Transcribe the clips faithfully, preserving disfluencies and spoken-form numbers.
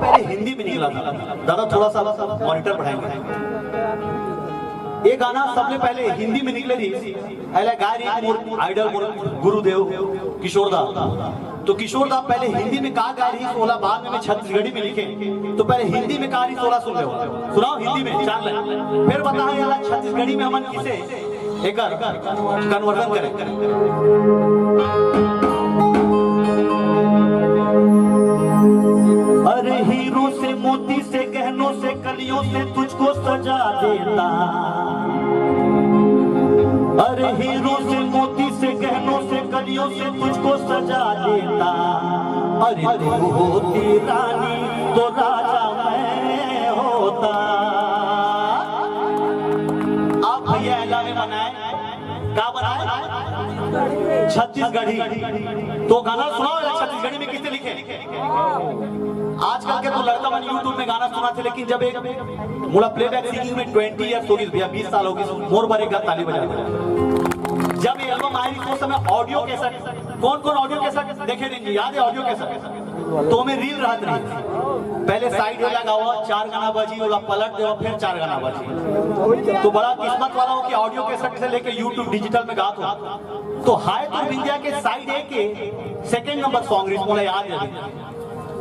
पहले हिंदी में निकला था। दादा, थोड़ा सा मॉनिटर बढ़ाएंगे। ये गाना सबले पहले हिंदी में निकले रहिस, एला गाय रहिस मोर आइडल, मोर गुरुदेव किशोर दा। तो किशोर दा पहले हिंदी में का गाय रहिस, ओला बाद में छत्तीसगढ़ी में लिखे। तो पहले हिंदी में का रहिस, ओला सुन लो। सुनाओ हिंदी में चार लाइन, फिर बताओ एला छत्तीसगढ़ी में हमन किसे एकर कन्वर्जन करें। अरे हीरो से, मोती से, गहनों से, कलियों से तुझको सजा देता। अरे हीरो से, मोती से, गहनों से, कलियों से तुझको सजा देता। अरे तू होती रानी तो राजा मैं होता। आप भैया एला में बनाए, का बनाए? छत्तीसगढ़ी। तो गाना सुनाओ यार, छत्तीसगढ़ी में किसने लिखे? आजकल के तो लड़का मन YouTube में गाना सुनाथे, लेकिन जब एक मोला प्लेबैक सिंगिंग में ट्वेंटी ईयर्स हो गइस भैया, बीस साल हो गइस, मोर बर एक ताली बजा दो। जब ये एल्बम आए रहिस, उस समय ऑडियो कैसेट, कौन कौन ऑडियो कैसेट देखे रहेंगे, याद है ऑडियो कैसेट? तो में रील रहत रही, पहले साइड वाला गावा, चार गाना बजी, ओला पलट देवा, फिर चार गाना बजी। तो बड़ा किस्मत वाला हो कि ऑडियो कैसेट से लेके YouTube डिजिटल में गात हो। तो हाय तो बिंदिया के साइड ए के सेकंड नंबर सॉन्ग रहिस, मोला याद है अभी।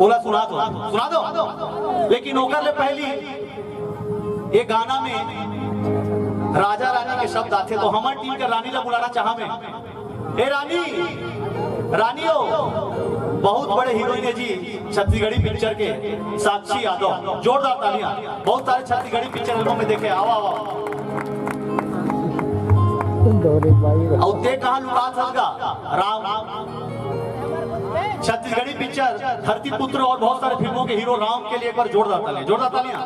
ओला सुना दो, सुना दो। लेकिन ओकर ले पहली ये गाना में राजा रानी के शब्द आथे, तो हमर टीम के रानी ला बुलाना चाहा मैं। ए रानी, रानी हो, बहुत बड़े हीरोइन है जी छत्तीसगढ़ी पिक्चर के, साक्षी यादव। जोरदार तालियां। बहुत सारे छत्तीसगढ़ी पिक्चर एल्बम में देखे। आवा, आवा। अउ ते कहाँ लुकात हस गा? राम, छत्तीसगढ़ी पिक्चर धरती पुत्र और बहुत सारे फिल्मों के हीरो राम के लिए एक बार जोरदार तालियां, जोरदार तालियां।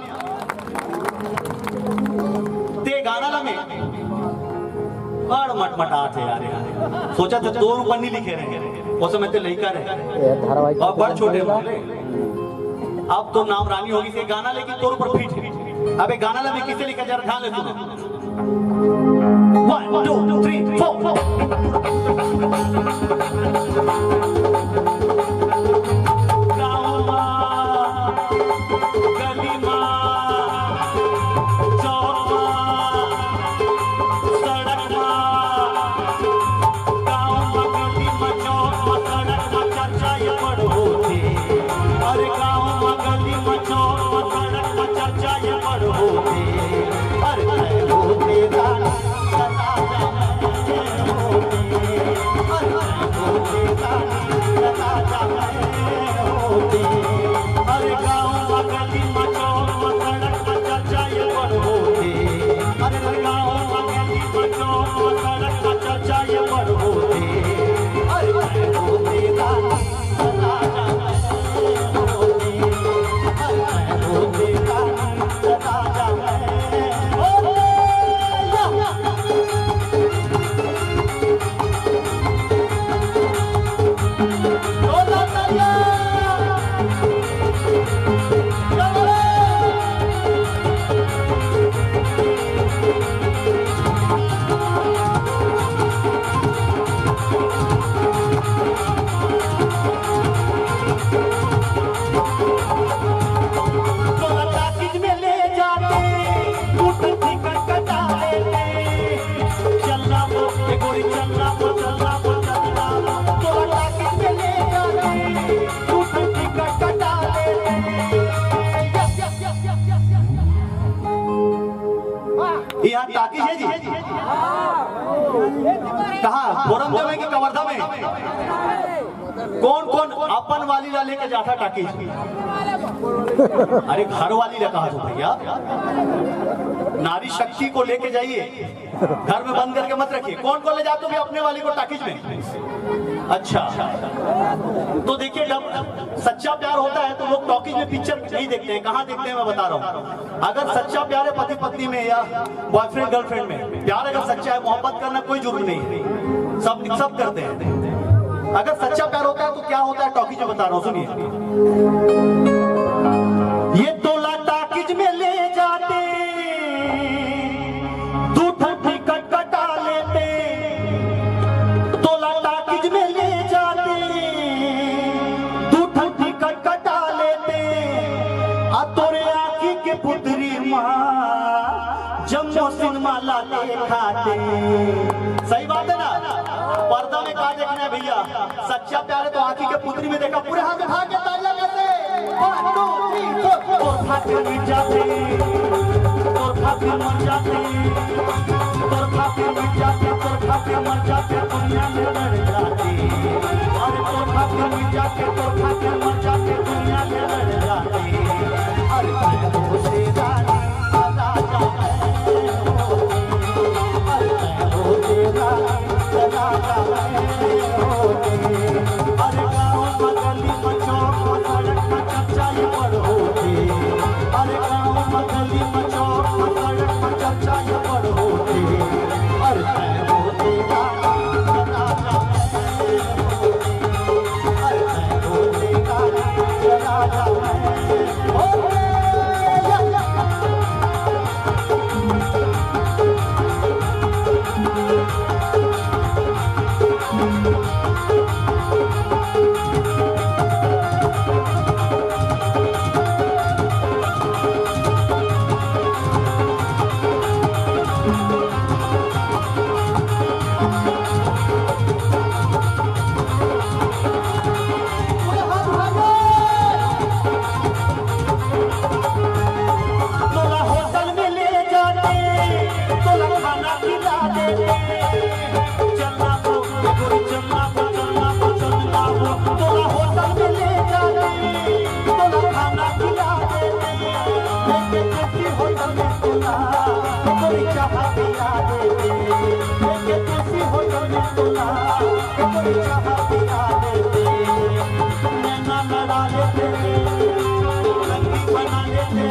ते गाना ला में बड़ मटमटात हे यार, यार। सोचा तो तोर ऊपर नहीं लिखे रहे, उस समय ते लइका रहे। ये धारावाहिक और बड़ छोटे हो। अब तो नाम रानी होगी से गाना, लेकिन तोर ऊपर फिट। अब एक गाना ला में किसे लिखा, जरा ध्यान ले सुनो। One, two, three, four। गाँव मा, गली मा, चौक मा, सड़क मा, गाँव मा, गली मा, चौक मा, सड़क मा चर्चा ये बड़ होथे। अरे गाँव मा, गली मा, चौक मा, सड़क मा चर्चा ये बड़ होथे। अरे तैं होथे रानी, त राजा मैं होथे। अरे तैं होथे रानी, त राजा मैं होथे। अरे गाँव मा, गली मा, चौक मा, सड़क मा चर्चा ये बड़ होथे। अरे गाँव मा, गली मा, चौक मा, सड़क मा चर्चा ये बड़ होथे। अरे तैं होथे रानी, त राजा मैं होथे। अरे तैं होथे रानी, त राजा मैं होथे। तोला टाकिज में ले जाते, टूट टिकट कटा लेते। चलना वो, ए गोरी चलना वो, चलना वो, चलना वो। तोला टाकिज में ले जाते, टूट टिकट कटा लेते। यहाँ टाकिज है जी? कहाँ? फोरम में कि कवर्धा में? कौन कौन अपन वाली ला लेके जाता टाकिज? अरे घर वाली ला कहा तो भैया, नारी शक्ति को लेके जाइए, घर में बंद करके मत रखिए। कौन कौन ले जाते हो भी अपने वाली को टाकिज में? अच्छा, तो देखिए, जब सच्चा प्यार होता है तो लोग टॉकीज में पिक्चर नहीं देखते हैं। कहाँ देखते हैं, मैं बता रहा हूँ। अगर सच्चा प्यार है पति पत्नी में या बॉयफ्रेंड गर्लफ्रेंड में, प्यार अगर सच्चा है, मोहब्बत करना कोई जरूरी नहीं है, सब सब करते हैं। अगर सच्चा प्यार होता है तो क्या होता है, टॉकीज में बता रहा हूँ, सुनिए। ये तोला टाकीज में ले जाते, दू ठन टिकट कटा लेते। तोला टाकीज में ले जाते, दू ठन टिकट कटा लेते। जम्मो सिनेमा ला देखाते। सही बात है ना? पर्दा में का देखना है भैया? सच्चा प्यार है तो आँखी के पुतरी में देखा। पूरे हाथ उठा के तालियां कैसे? One, two, three, four। तोर खातिर मिट जाते, तोर खातिर मर जाते, तोर खातिर मिट जाते, तोर खातिर मर जाते, दुनिया में लड़ जाते। अरे तोर खातिर मिट जाते, तोर खातिर मर जाते, दुनिया में लड़ जाते। अरे मैं तो तेरा राजा मैं हूँ। अरे मैं तो तेरा राजा मैं हूँ। अरे गाँव बगली में चौक में सड़क में चर्चा ये बड़ होती। अरे गाँव बगली में चौक में सड़क में चर्चा ये बड़ होती। अरे मैं तो तेरा राजा मैं हूँ। तोला होटल में ले जाते, तोला खाना खिला देते। चलना तो, गोरी चलना तो, चलना तो, चलना तो। तोला होटल में ले जाते, तोला खाना खिला देते। लेके तुलसी होटल में तोला, गोरी चाह पिला देते। लेके तुलसी होटल में तोला, गोरी चाह पिला देते। नैना लड़ा लेते, संगी बना लेते।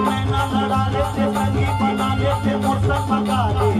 नैना लड़ा लेते, संगी बना लेते, मोर संग भगा लेते।